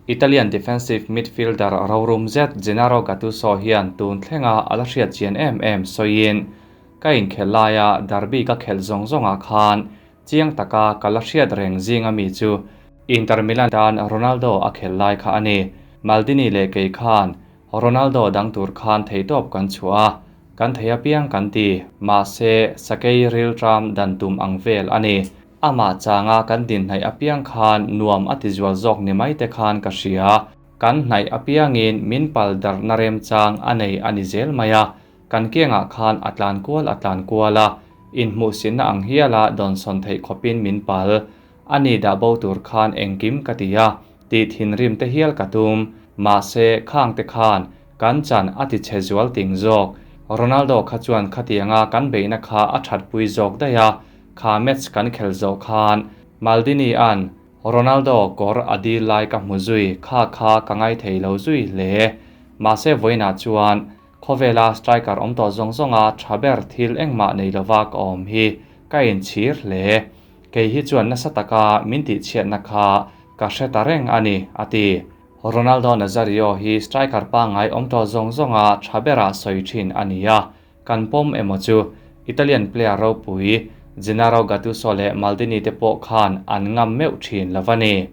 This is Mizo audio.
Italian defensive midfielder rorum zet Gennaro Gattuso hian tun thlenga a la hriat chian em em sawiin, Ka inkhelh laia derby ka khelh zawng zawngah khan chiang taka ka la hriat reng zinga mi chu Inter Milan tan Ronaldo a khelh lai kha a ni. Maldini leh kei khan Ronaldo dang tur khan theihtawp kan chhuah a, kan thei apiang kan ti, mahse sakei rilṭam dan tum ang vel a ni. Amah changa kan din hnaih apiang khan nuam a ti zual zawk ni mai te khan ka hria. Kan hnaih apiangin min pal darhna remchang a nei a ni zel mai a, kan kiangah khan a tlan kual a tlan kual a, inhmuhsitna ang hiala dawnsawn theih khawpin min pal. A ni dah bo tur khan engkim ka ti a, tih thinrim te hial ka tum. Mahse, khang te khan kan chan a ti chhe zual ting zawk. Ronaldo kha chuan khatianga kan beihna kha a thatpui zawk daih a, Kha match kan khel zawh khan Maldini an Ronaldo kawr a dil lai ka hmu zui kha kha ka ngai thei lo zui hle. Mahse vawiinah chuan khawvela striker awm tawh zawng zawnga tha ber thil engmah nei lova ka awm hi ka inchhir hle. Kei hi chuan nasa taka min tihchhiatna kha ka hre ta reng a ni, a ti. Ronaldo Nazario hi striker pangngai awm tawh zawng zawnga tha berah sawi thin a ni a. Kan pawm emaw chu Italian player ropui Gennaro Gattuso leh Maldini te pawh khan an ngam meuh thin lo va ni.